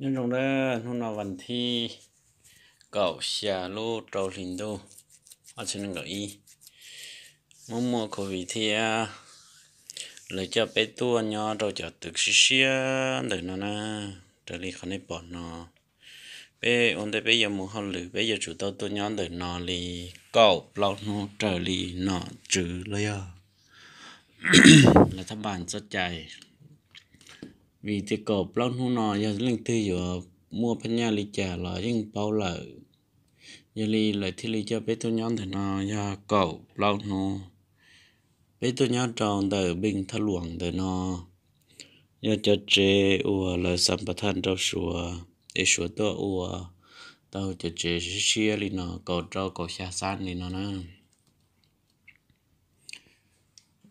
Nyob zoo nawb, hnub no vas thib kaum xya lub rau hli ntuj ob txhiab nees nkaum ib, muaj muaj covid thiab, lawv coj peb tuaj nyob rau cov twg siab siab ntawm no na. Raws li qhov nej pom no, peb ua ntej peb yuav mus hauj lwm peb yuav tsum tau tuaj nyob ntawm no li kaum plaub hnub raws li nom tswv los yog lawv thab npas txoj cai. Vim tias kaum plaub hnub no yog leej twg yuav muaj phab nyaj li cas los yeej paub lawm. Yog li lawv thiaj li coj peb tuaj nyob ntawm no yog kaum plaub hnub. Peb tuaj nyob rau ntawm npeej Thaj Luam ntawm no, yog cov tsev uas lawv xa npav thaj rau Suav, es Suav tuaj ua tau cov tsev siab siab li no kaum rau kaum xya xab li no na.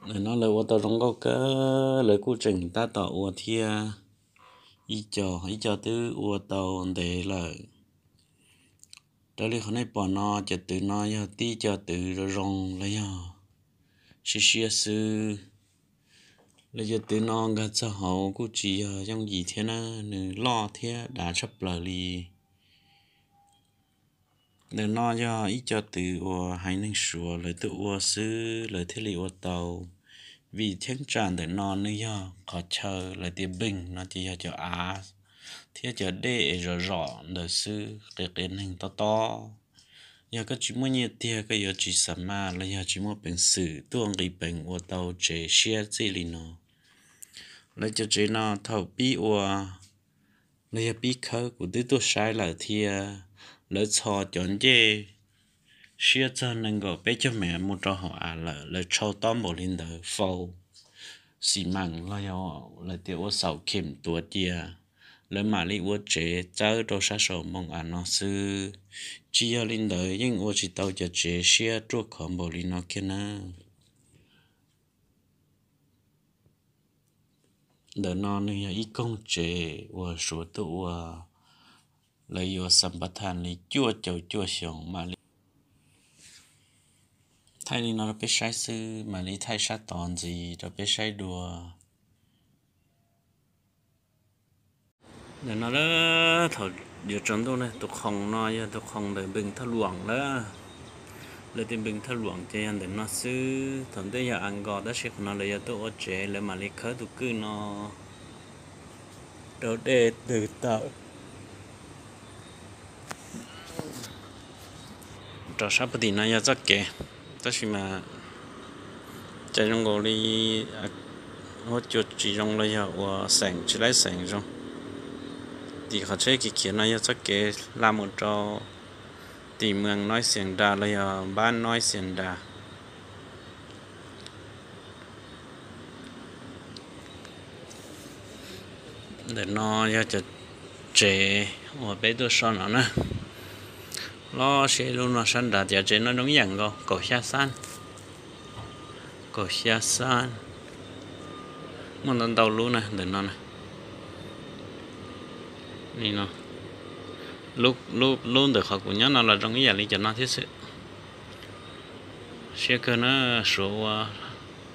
Ntawm no lawv ua tau zoo nkauj kawg, lawv kuj tseem tab tom ua thiab. Ib co, ib co twb ua tau ntev lawm. Raws li qhov nej pom no, cov twg no yog tib co twg zoo zoo los yog siab siab xwb. Lawv cov twg no nkag txog hauv kuj tsis yog yooj yim thiab na, nws loj thiab dav tshaj plaws li. Ntawm no yog ib co twg uas haiv neeg Suav lawv tuaj ua xwb lawv thiaj li ua tau. Vim cheeb tsam ntawm no nws yog qhov chaw lawv tias npeej no ces yog cov av thiab cov dej es zom zom ntawd xwb, qias qias neeg tob tob. Yog koj tsis muaj nyiaj tiag koj yuav tsis xa mas los yog tsis muaj peev xwm tuaj nqis peev ua tau tsev siab txij li no. Lawv cov tsev no thaum pib ua los yog pib khawb kuv twb tuaj saib lawm thiab. Lawv txhos cov ncej siab txog nees nkaum peb caug mev mus rau hauv av lawm, lawv tshau tob npaum li ntawd, faus xi mas los yog lawv tias ua xaum khem tuav cia. Lawv mam li ua tsev txawb rau sab saum npoo av no xwb. Tsis yog li ntawd yeej ua tsis tau cov tsev siab ruaj khov npaum li no kiag na. Ntawm no nws yog ib koog tsev uas Suav tuaj ua, lawv yuav xa npav thas li cuaj caum cuaj xyoo mam li thaij li no rau peb saib xwb, mam li thaij sab tod ntxiv rau peb saib dua. Ntawm no lawm, thaum yuav tsaus ntuj na, tus khoom no yog tus khoom ntawm npeej Thaj Luam lawm. Lawv tias npeej Thaj Luam ces yog ntawm no xwb, thaum ntej yog av nkos tab sis qhov no lawv yuav tuaj ua tsev lawv mam li khawb tus kwj no rau dej twg tawm. Rau sab puag tim no yog txoj kev, tab sis mas cas zoo nkaus li huab cua tsis zoo los yog ua xeem tsis laib xeem zoo. Tim qhov tsheb khiav khiav no yog txoj kev la mus rau tim Mees Noib Xias Nras los yog Npab Noib Xias Nras. Ntawm no yog cov tsev uas peb tuaj so no na. Los sis lub no sab nrad, cov tsev no zoo ib yam nkaus, kaum xya xab, kaum xya xab. Muaj ntau ntau lub na ntawm no na. Li no, lub ntawm qhov kuv nyob no los zoo ib yam li cov no thiab xwb. Siab kawg na, Suav ua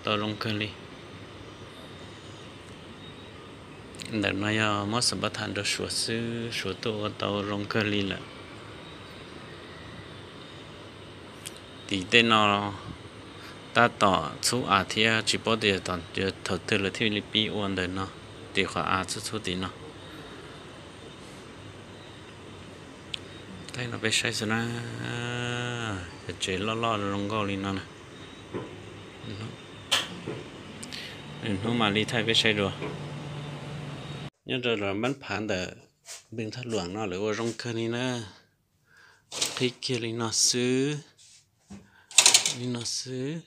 tau zoo kawg li. Ntawm no yog muab xa npab thas rau Suav xwb, Suav tuaj ua tau zoo kawg li lawm. Tim tej no tab tom txhub av thiab tsis paub tias thaum twg lawv thiaj li pib ua ntawm no, tim qhov av txhub txhub tim no. Thaij no peb saib xwb na, cov tsev loj loj zoo nkauj li no na. Hnub mam li thaij peb saib dua. Nyob rau lawv npab phav ntawm npeej Thaj Luam no lawv ua zoo kawg li na. Qhib kiag li no xwb, li no xwb.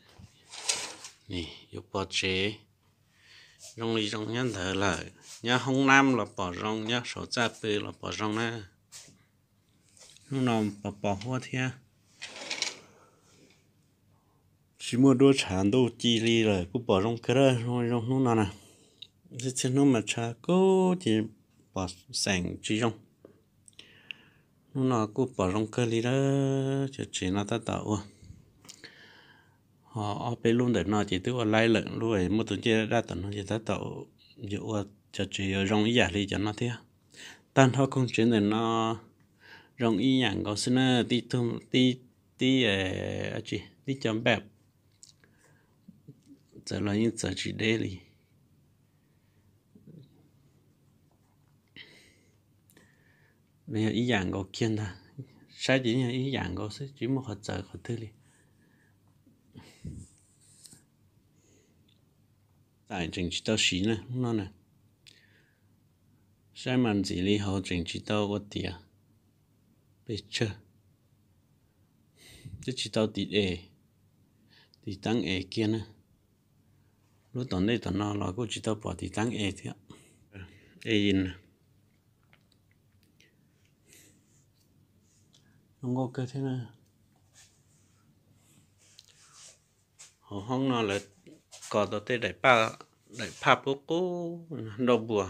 Yuav pom tsev zoo li zoo nyob ntawd lawm, nyob hoob nab los pom zoo, nyob saum txaj pw los pom zoo na. Hnub no pos pos huab thiab, tsis muaj duab tshav ntuj ci li lawm kuj pom zoo kawg na, zoo zoo hnub no na. Txhia hnub mas tshav kub ces pom xeem tsis zoo. Hnub no kuj pom zoo kawg li lawm, cov tsev no tab tom ua. Ho ob peb lub ntawm no ces twb ua laib lawm, lub muaj tus ncej daj tom no ces tab tom yuav ua, cov tsev yuav zoo ib yam li cov no thiab. Tag nrho koog tsev ntawm no zoo ib yam nkaus xwb na, tib tug, tib, tib, tib co npaj txawv los yeej txawv tsis deb li. Nws yog ib yam nkaus kiag ntag, saib ces yog ib yam nkaus xwb, tsis muaj qhov txawv qhov twg li. Txawm tseem tsis tau siv na hnub no na, saib mas ntxiv li hauv tseem tsis tau ua tiav pes tsawg, twb tsis tau tiv es, tiv taab es kiag na. Lub tom ntej tom no los kuj tsis tau pom tiv taab es thiab. Es zoo nkauj kawg thiab na. Hauv hoob no lawv kos tau tej daim phaj pub qub nrau npua.